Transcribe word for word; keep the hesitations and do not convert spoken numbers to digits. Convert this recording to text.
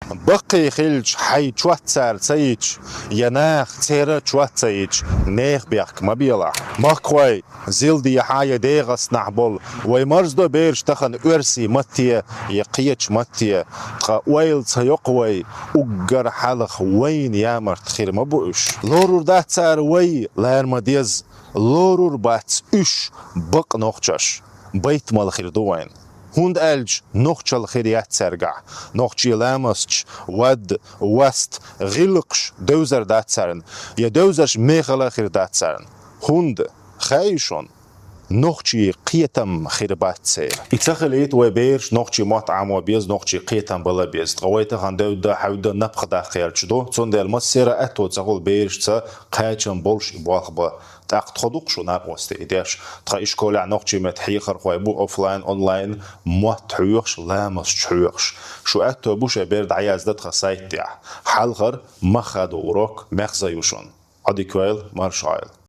Баккхий хилча, хьай чот цара ца йича, я наха церан чот ца йича, нехан бехк ма белахь. Махкахой, зилдехьа я дегӀаца нах болу вай марздо бераш тахана оьрсийн матте я кхечу матте, ткъа ойла ца йоккху вай, уггар хьалха вайна ямарт хир ма бу уьш. Лорур дац цара вай, лара ма деза, лорур бац уьш, бакъ нохчаш, байтамал хир ду вайна. ХӀунда аьлча нохчалла хир яц цаьргахь, нохчий ламасташ, вад, васт, гӀиллакхаш девзар дац царна, я девзарш мехала хир дац царна. ХӀунда, хаьий шуна, нохчий кхетам хир бац церан. И ца хилийта вай бераш нохчий мотт Ӏамо беза, нохчий кхетам бала беза. Ткъа вай тахана девдда, хьаьвда, напха даккха гӀерташ ду, цундела массеран аьтто ца хуьлу берашца кхачам болуш и болх бан. ТӀаккха тхо ду-кх шу накъостий и деш. Тхан ишколехь нохчийн меттан хьехархой бу офлайн, онлайн, мотт хьоьхуш, ламасташ хьоьхуш. Шу аьтто бу шайн бер дӀаяздан тхан сайта тӀехь. Хьалхара мах хадо урок маьхза ю шуна. Ӏадика йойла, марша Ӏойла.